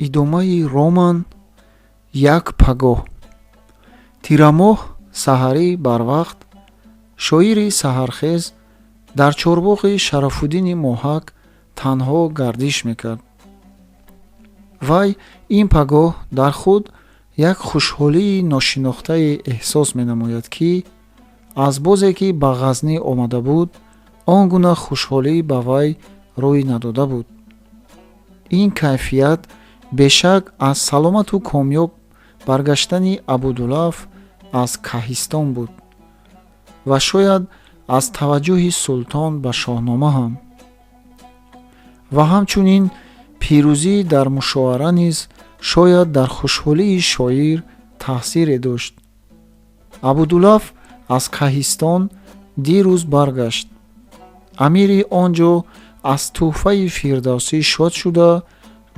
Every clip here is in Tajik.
Идомаи роман. Як пагоҳ, тирамоҳ, саҳарӣ барвақт шоири саҳархез дар чорбоғи Шарафуддини Моҳак танҳо гардиш мекард. Вай ин пагоҳ дар худ як хушҳолии ношинохтае эҳсос менамояд, ки аз бозе ки ба Ғазнӣ омада буд, он гуна хушҳолӣ ба вай рӯй надода буд. Ин кайфият бешак аз саломату комёб баргаштани Абудулаф аз Каҳистон буд ва шояд аз таваҷҷӯҳи султон ба Шоҳнома ҳам ва ҳамчунин пирӯзӣ дар мушоара низ шояд дар хушҳолии шоир таъсире дошт. Абудулаф аз Каҳистон дирӯз баргашт. Амири он ҷо аз тӯҳфаи Фирдавсӣ шод шуда,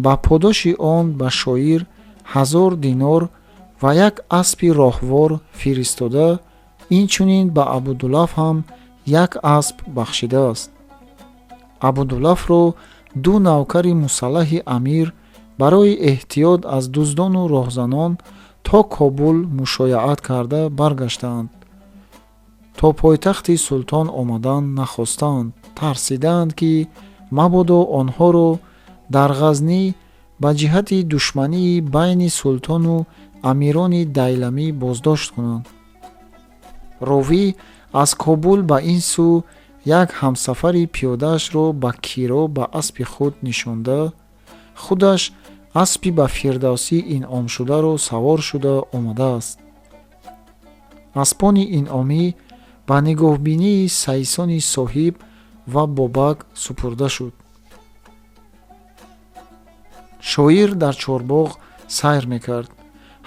ба подоши он ба шоир 1000 динор ва як аспи роҳвор фиристода, инчунин ба Абудулаф ҳам як асп бахшидааст. Абудулафро ду навкари мусаллаҳи амир барои эҳтиёт аз дуздону роҳзанон то Кобул мушояат карда баргаштаанд. То пойтахти султон омадан нахостаанд, тарсидаанд, ки мабодо онҳоро дар Ғазнӣ ба ҷиҳати душмании байни султону амирони дайламӣ боздошт кунанд. Ровӣ аз Кобул ба ин сӯ як ҳамсафари пиёдаашро ба киро ба аспи худ нишонда, худаш аспи ба Фирдавсӣ инъомшударо савор шуда омадааст. Аспони инъомӣ ба нигоҳбинии сайсони соҳиб ва Бобак супурда шуд. Шоир дар чорбоғ сайр мекард.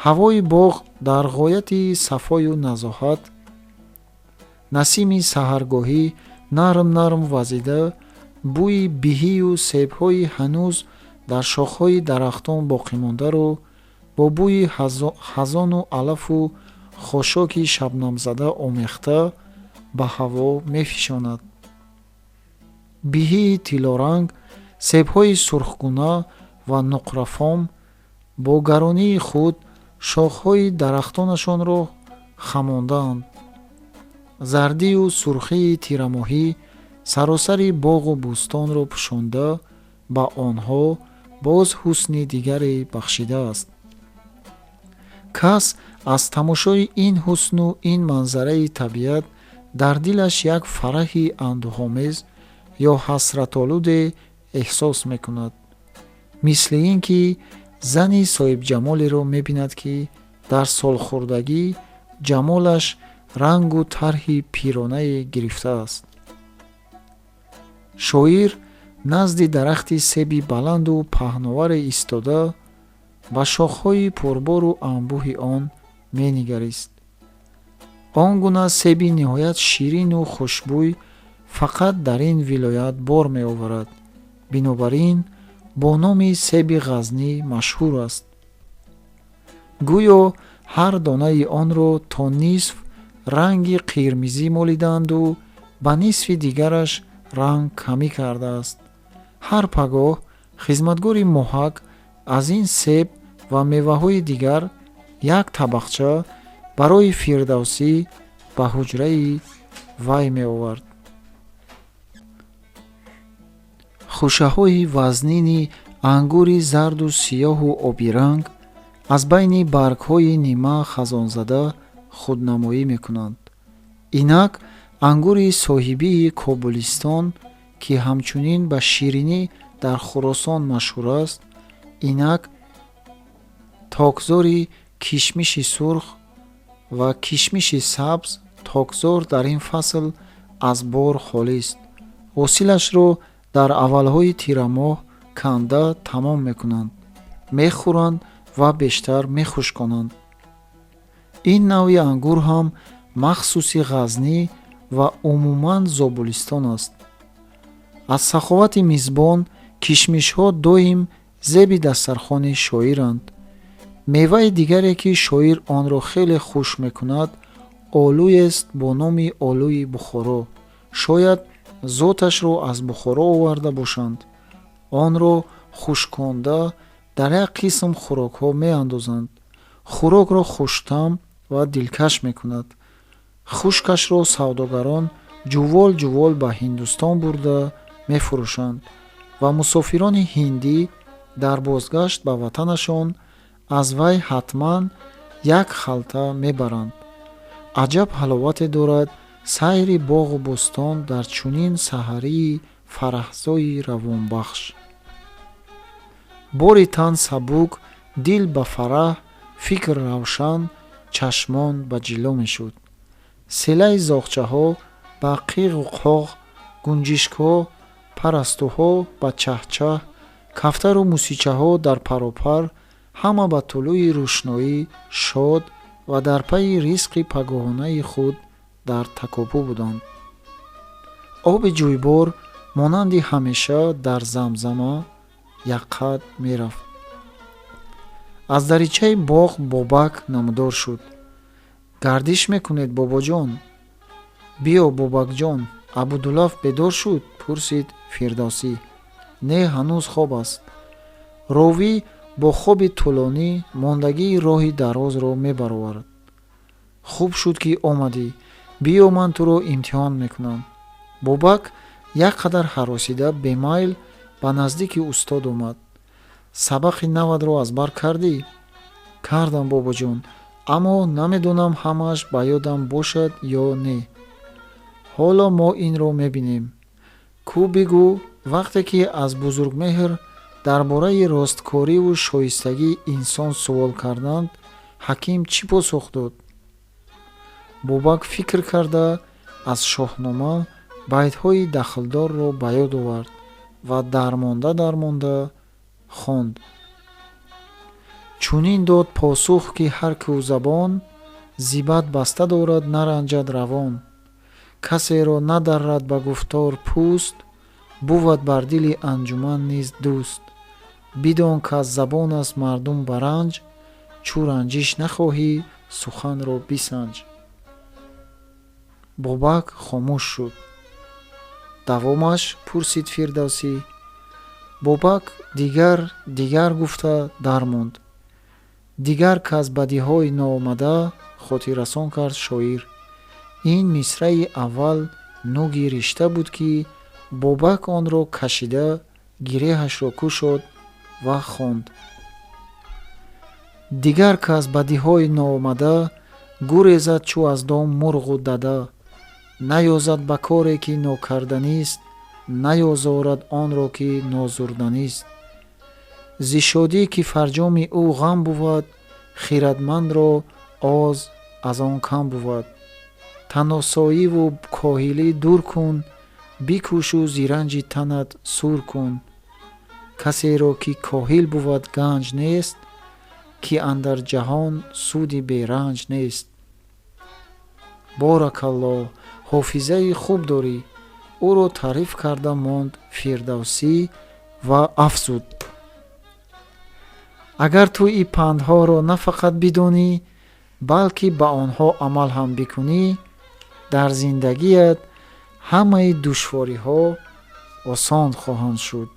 Ҳавои боғ дар ғояти сафою назоҳат. Насими саҳаргоҳӣ нарм нарм вазида, бӯи биҳию себҳои ҳанӯз дар шохҳои дарахтон боқимондаро бо бӯи хазону алафу хошоки шабнамзада омехта ба ҳаво мефишонад. Биҳии тиллоранг, себҳои сурхгуна ва нуқрафом бо гаронии худ шохҳои дарахтонашонро хамондаанд. Зардию сурхии тирамоҳӣ саросари боғу бӯстонро пӯшонда, ба онҳо боз ҳусни дигаре бахшидааст. Кас аз тамошои ин ҳусну ин манзараи табиат дар дилаш як фараҳи андӯҳомез ё ҳасратолуде эҳсос мекунад, мисли ин ки зани соҳибҷамолеро мебинад, ки дар солхӯрдагӣ ҷамолаш рангу тарҳи пиронае гирифтааст. Шоир назди дарахти себи баланду паҳноваре истода, ба шохҳои пурбору анбӯҳи он менигарист. Он гуна себи ниҳоят ширину хушбӯй фақат дар ин вилоят бор меоварад, бинобар ин бо номи себи Ғазнӣ машҳур аст. Гӯё ҳар донаи онро то нисф ранги қирмизӣ молидаанду ба нисфи дигараш ранг камӣ кардааст. Ҳар пагоҳ хизматгори Моҳак аз ин себ ва меваҳои дигар як табақча барои Фирдавсӣ ба ҳуҷраи вай меовард. Хӯшаҳои вазнини ангури зарду сиёҳу обиранг аз байни баргҳои нима хазонзада худнамоӣ мекунанд. Инак ангури соҳибии Кобулистон, ки ҳамчунин ба ширинӣ дар Хуросон машҳур аст, инак токзори кишмиши сурх ва кишмиши сабз. Токзор дар ин фасл аз бор холист. Ҳосилашро дар аввалҳои тирамоҳ канда тамом мекунанд, мехӯранд ва бештар мехушконанд. Ин навъи ангур ҳам махсуси Ғазнӣ ва умуман Зобулистон аст. Аз саховати мизбон кишмишҳо доим зеби дастархони шоиранд. Меваи дигаре, ки шоир онро хеле хуш мекунад, олӯест бо номи олӯи Бухоро. Шояд зоташро аз Бухоро оварда бошанд. Онро хушконда, Дар як қисм хӯрокҳо меандозанд. Хӯрокро хуштаъм ва дилкаш мекунад. Хушкашро савдогарон ҷувол ҷувол ба Ҳиндустон бурда мефурӯшанд ва мусофирони ҳиндӣ дар бозгашт ба ватанашон аз вай ҳатман як халта мебаранд. Аҷаб ҳаловате дорад сайри боғу бӯстон дар чунин саҳарии фараҳзои равонбахш. Бори тан сабук, дил ба фараҳ, фикр равшан, чашмон ба ҷило мешуд. Селаи зоғчаҳо ба қиғу қоғ, гунҷишкҳо, парастуҳо ба чаҳчаҳ, кафтару мусичаҳо дар паропар, ҳама ба тулӯи рӯшноӣ шод ва дар пайи ризқи пагоҳонаи худ дар такопӯ буданд. Оби ҷӯйбор монанди ҳамеша дар замзама якқад мерафт. Аз даричаи боғ Бобак намудор шуд. Гардиш мекунед, бобоҷон? Биё, Бобакҷон, Абудулаф бедор шуд? Пурсид Фирдавсӣ. Не, ҳанӯз хоб аст. Ровӣ бо хоби тӯлонӣ мондагии роҳи дарозро мебаровард. Хуб шуд, ки омадӣ. Биё, ман туро имтиҳон мекунам. Бобак як қадар ҳаросида, бемайл ба наздики устод омад. Сабақи навадро аз бар кардӣ? Кардам, бобоҷон, аммо намедонам, ҳамааш ба ёдам бошад ё не. Ҳоло мо инро мебинем. Кӯ, бигӯ, вақте ки аз Бузургмеҳр дар бораи росткориву шоистагии инсон суол карданд, ҳаким чӣ посух дод? Бобак фикр карда, аз Шоҳнома байтҳои дахлдорро ба ёд овард ва дармонда дармонда хонд. Чунин дод посух, ки ҳар кӯ забон зи бад баста дорад, наранҷад равон. Касеро надаррад ба гуфтор пӯст, бувад бар дили анҷуман низ дӯст. Бидон, каз забон аст мардум ба ранҷ, чӯ ранҷиш нахоҳӣ, суханро бисанҷ. Бобак хомӯш шуд. Давомаш? Пурсид Фирдавсӣ. Бобак дигар, дигар гуфта дармонд. Дигар каз бадиҳои ноомада, хотиррасон кард шоир. Ин мисраи аввал нуги ришта буд, ки Бобак онро кашида, гиреҳашро кушод ва хонд. Дигар каз бадиҳои ноомада, гурезад чӯ аз дом мурғу дада. Наёзад ба коре, ки нокарданист, наёзорад онро, ки нозурданист. Зи шодӣ, ки фарҷоми ӯ ғам бувад, хиратмандро оз аз он кам бувад. Таносоиву коҳилӣ дур кун, бикӯшу зи ранҷи танат сур кун. Касеро, ки коҳил бувад, ганҷ нест, ки андар ҷаҳон суди беранҷ нест. Боракаллоҳ, ҳофизаи хуб дорӣ, ӯро таъриф карда монд Фирдавсӣ ва афзуд: агар ту ин пандҳоро на фақат бидонӣ, балки ба онҳо амал ҳам бикунӣ, дар зиндагият ҳамаи душвориҳо осон хоҳанд шуд.